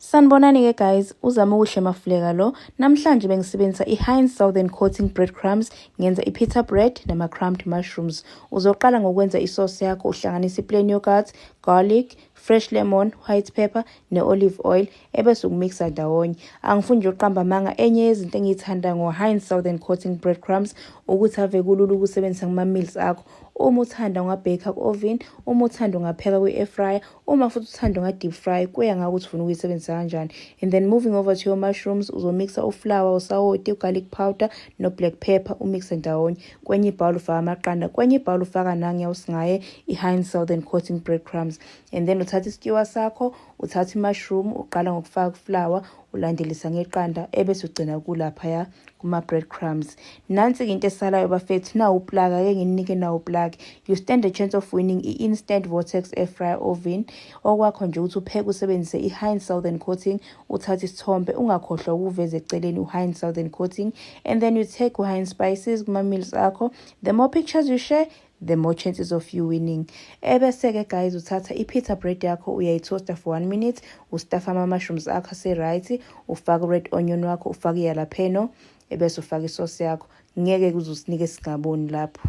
Sanibonani-ke guys, uZamokuhle Mafuleka lo. Namhlanje bengisebenzisa i-Heinz Southern Coating Breadcrumbs, ngenza i-pita bread nama-crumbed mushrooms. Uzoqala ngokwenza isauce yakho, uhlanganisa i-plain yogurt, garlic, fresh lemon, white pepper ne-olive oil, ebese ukumixa ndawonye. Angifuni nje ukuqamba amanga, enye yezinto engiyithanda ngo-Heinz Southern Coating Breadcrumbs ukuthi ave kulula ukusebenzisa kuma-meals akho. Uma uthanda ungabheka ku-oven, uma uthanda ungapheka kwi-air fryer, uma futhi uthanda unga-deep fry, kuya ngakuthi ufuna ukuyisebenzisa kanjani. And then moving over to your mushrooms, uzomixa uflour, usawoti, ugarlic powder no-black pepper, umixe ndawonye. Kwenye ibhawuli ufaka amaqanda, kwenye ibhawuli ufaka nangiya usingaye i-Heinz Southern Coating Breadcrumbs. And then uthatha isikewer sakho, uthatha i-mushroom, uqala ngokufaka uflour, ulandelisa ngeqanda, ebese ugcina kulaphaya kuma-breadcrumbs. Nansi-ke into esalayo bafethu, nawu uplug, ake ngininike nawu uplug. You stand a chance of winning i-Instant Vortex Air Fryer Oven. Okwakho nje ukuthi upheke usebenzise i-Heinz Southern Coating, uthathe isithombe, ungakhohlwa ukuveza eceleni u-Heinz Southern Coating, and then you take u-Heinz spices kuma-meals akho. The more pictures you share, the more chances of you winning. Ebese-ke guys, uthatha i-pita bread yakho, uyayitoasta for 1 minute, ustafa ama-mushrooms akho ase-right, ufake u-red onion wakho, ufake i-jalapeno, ebese ufake isauce yakho. Ngeke kuze usinike singaboni lapho.